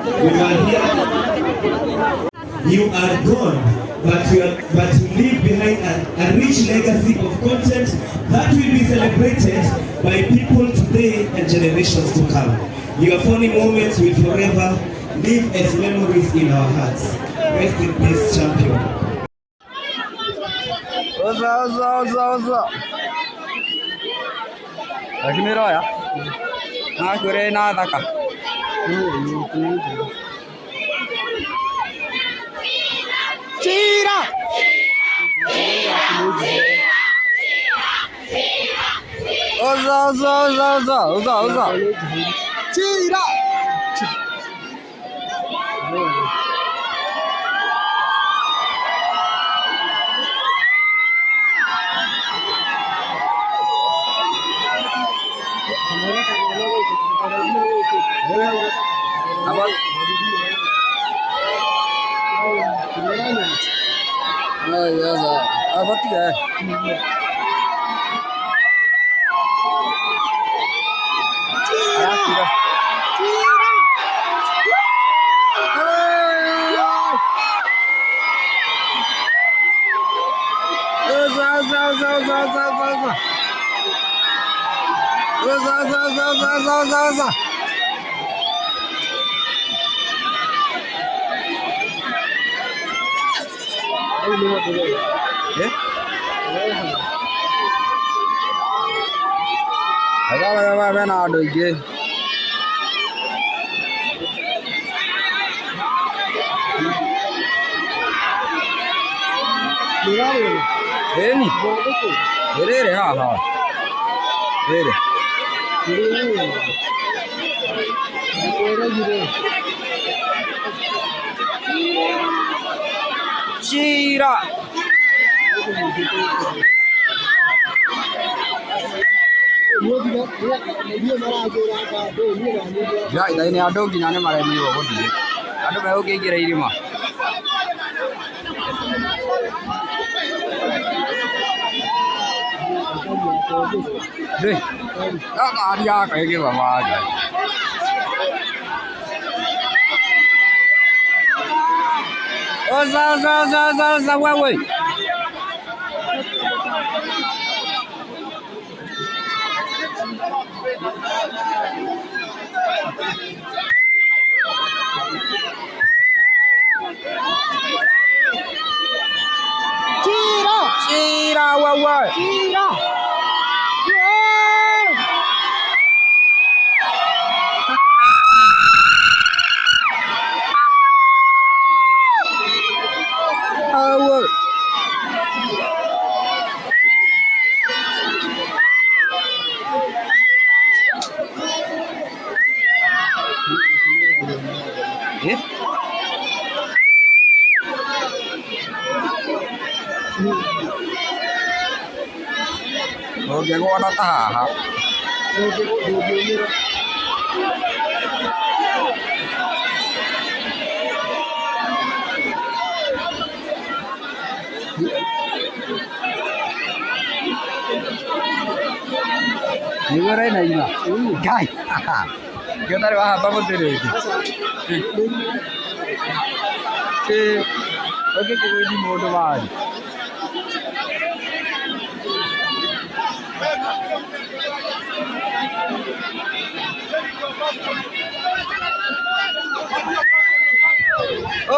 We were here. You are gone, but you leave behind a rich legacy of content that will be celebrated by people today and generations to come. Your funny moments will forever live as memories in our hearts. Rest in peace, champion. Oza, oza, oza, oza. Lakini roya. Na kure na thaka. Chira. Oza, oza, oza, oza, oza, oza. Chira. Apa? Oh iya, apa tiga? Oza, oza, oza, oza, oza, oza. Oza, oza, oza, oza, oza, oza, oza. Eh? Aga aga mena andũ aingĩ. Ĩni. Rĩrĩ haha. Rĩrĩ. Cira. Ya, nĩ andũ nginya nĩ maremirwo gũthiĩ. Andũ megũkĩingĩra irima. Đi. Đó đi ra cái kia mà vậy. Oza, oza, oza, oza, oza, wewe. Chira! Chira wewe. Chira! Wewe. Eh? Ũngĩgũa ta haha. Nĩguo ũrainaina. Ngai. Kĩo ũtarĩ wahamba mũtĩ rĩngĩ. Kĩ ũngĩkĩgũithia mũndũ waru.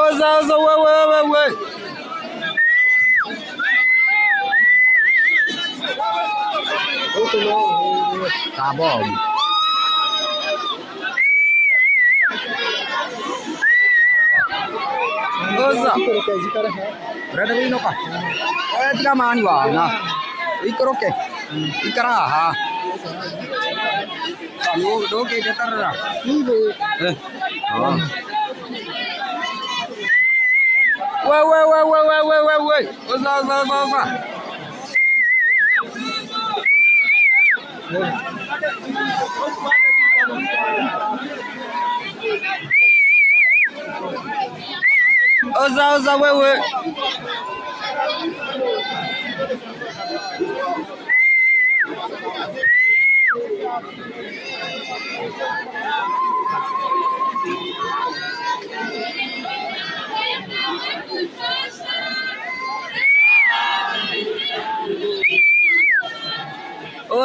Oza, oza, wewe, wewe. Tá bom. Oza. Ũrenda kũinũka? Eh, tiga mani wana. Ikũrũke. Ikara haha. Ndũngĩnjeterera? Eh. Oh. Wewe, wewe, wewe, wewe. Oza, oza, oza, oza. Oza, oza, wewe.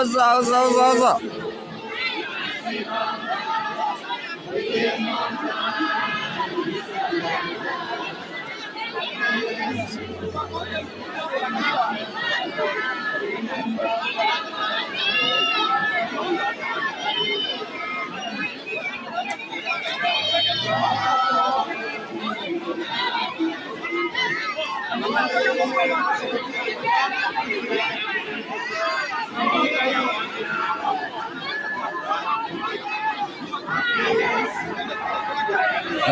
Oza oza oza oza.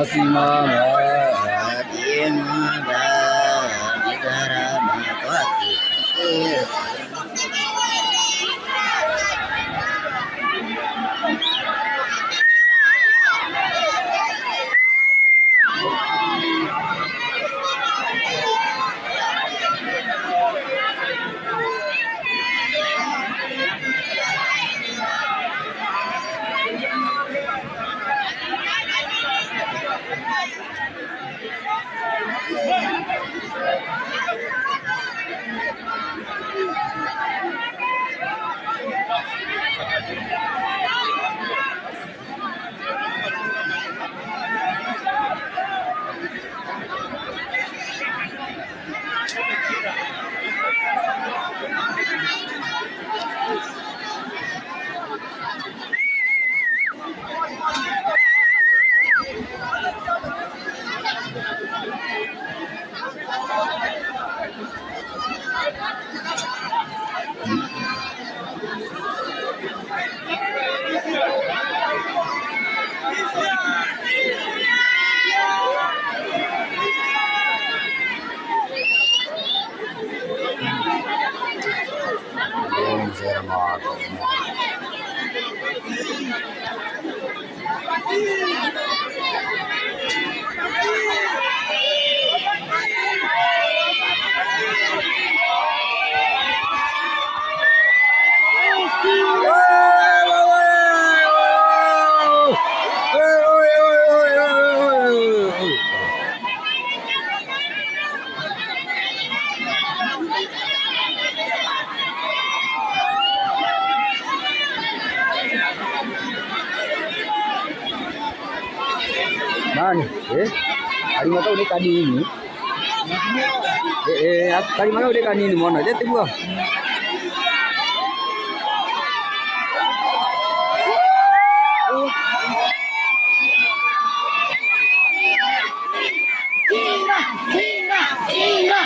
Asimama Mani, karima kau ni kanini. Karima kau ni kanini mono. Jadi gua. Tira,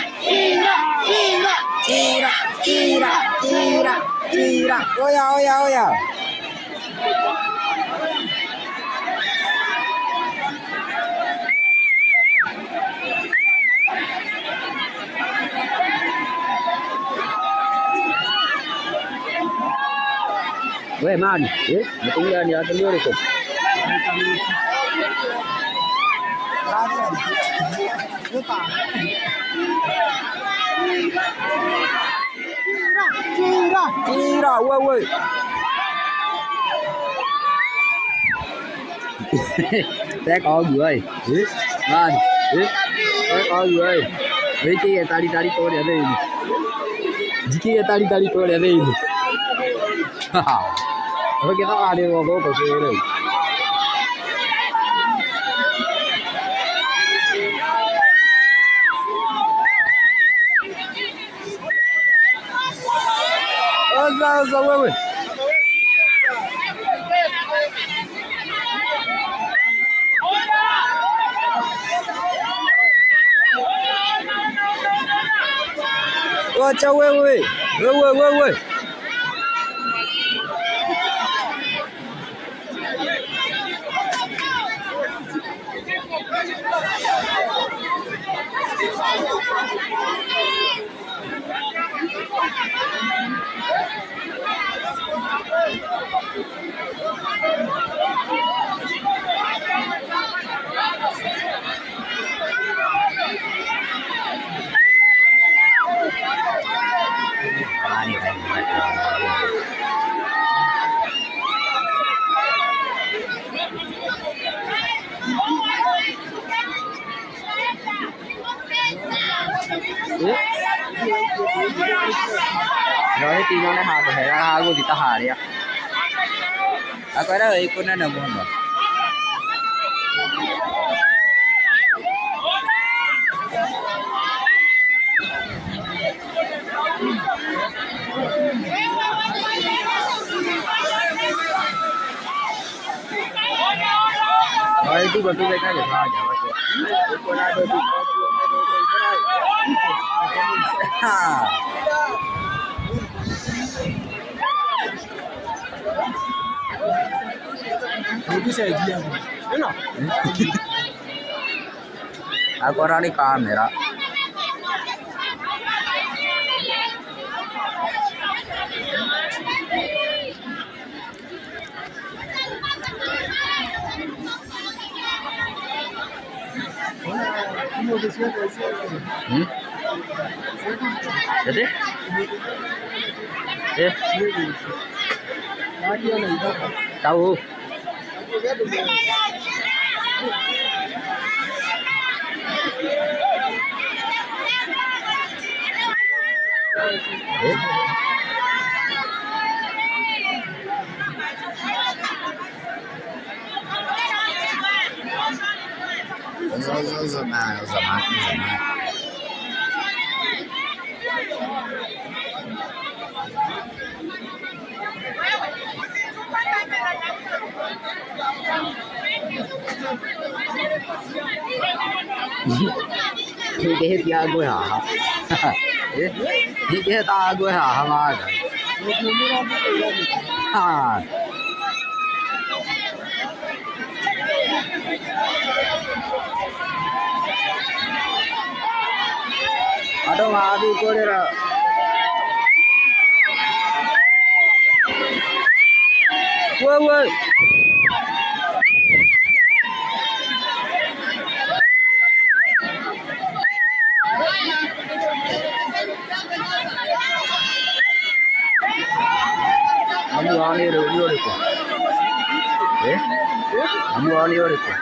tira, tira, tira. Oya, oya, oya. We mani, mutumia ni atumia uliko. Tira, wewe. Té có người. Mani, té có người. Wiki tari tari kore thĩinĩ. Njikire tari tari kore thĩinĩ. Ũngĩthagarĩrwo gũkũ kĩrĩu. Oza oza wewe. Wacha wewe. Wewe wewe. Ndĩrorĩtie nyone handũ hega ha gũthiĩ ta harĩa. Akwĩra wĩ kũnene mũno. Rồi tôi còn tôi về cái để pha chả Akora ni kamera. Jadi? Eh? Tahu. Eh? Zaman. Hĩndĩ haha. Hĩndĩ haha maga. Ha. Andũ marathiĩ kũrĩra. Wewe. Mami wao nĩ ũrĩkũ? Eh? Mami wao nĩ ũrĩkũ?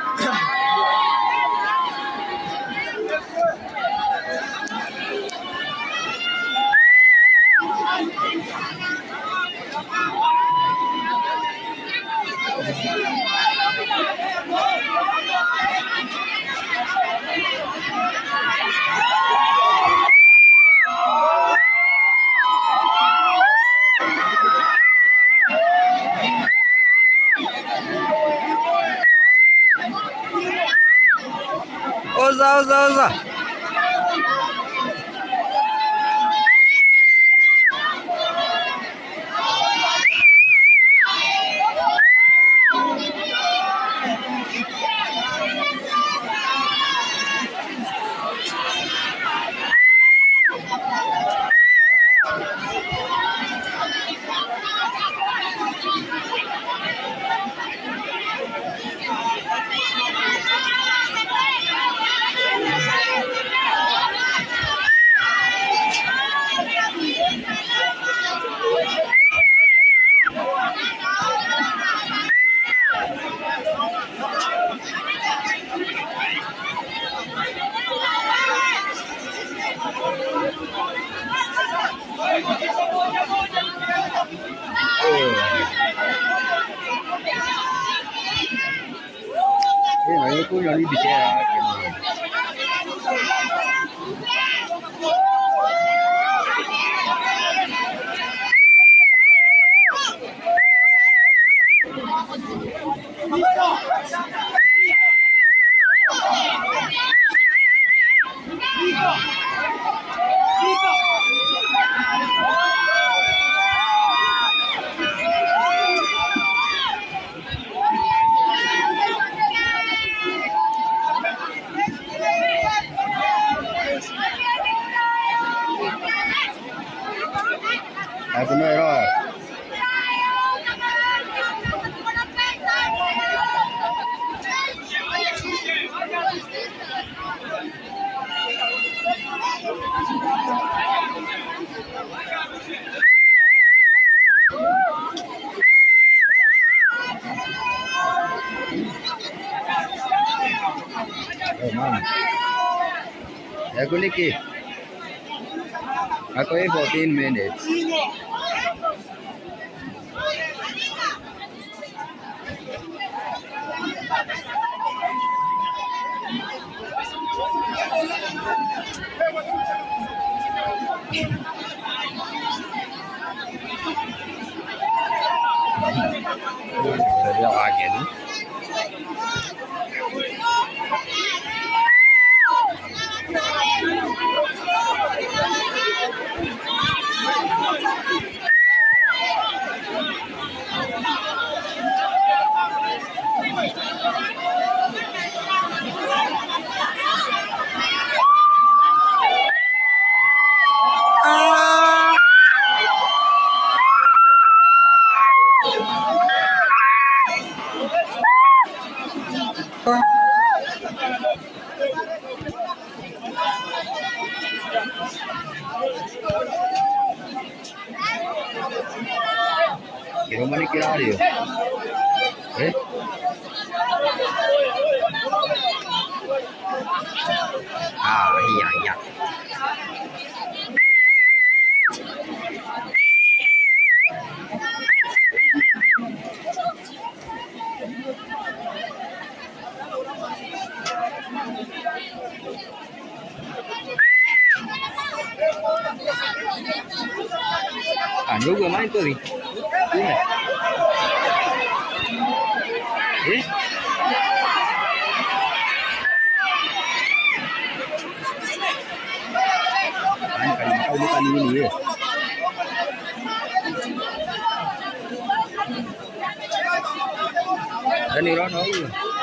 Oza, oza, oza. Ako 14 minutes. Kĩroma nĩ kĩrarĩo. Eh? À, dạ, dạ. À, ndugu mai tôi gì? Eh? Kau bukan ini ya. Dan ini orang.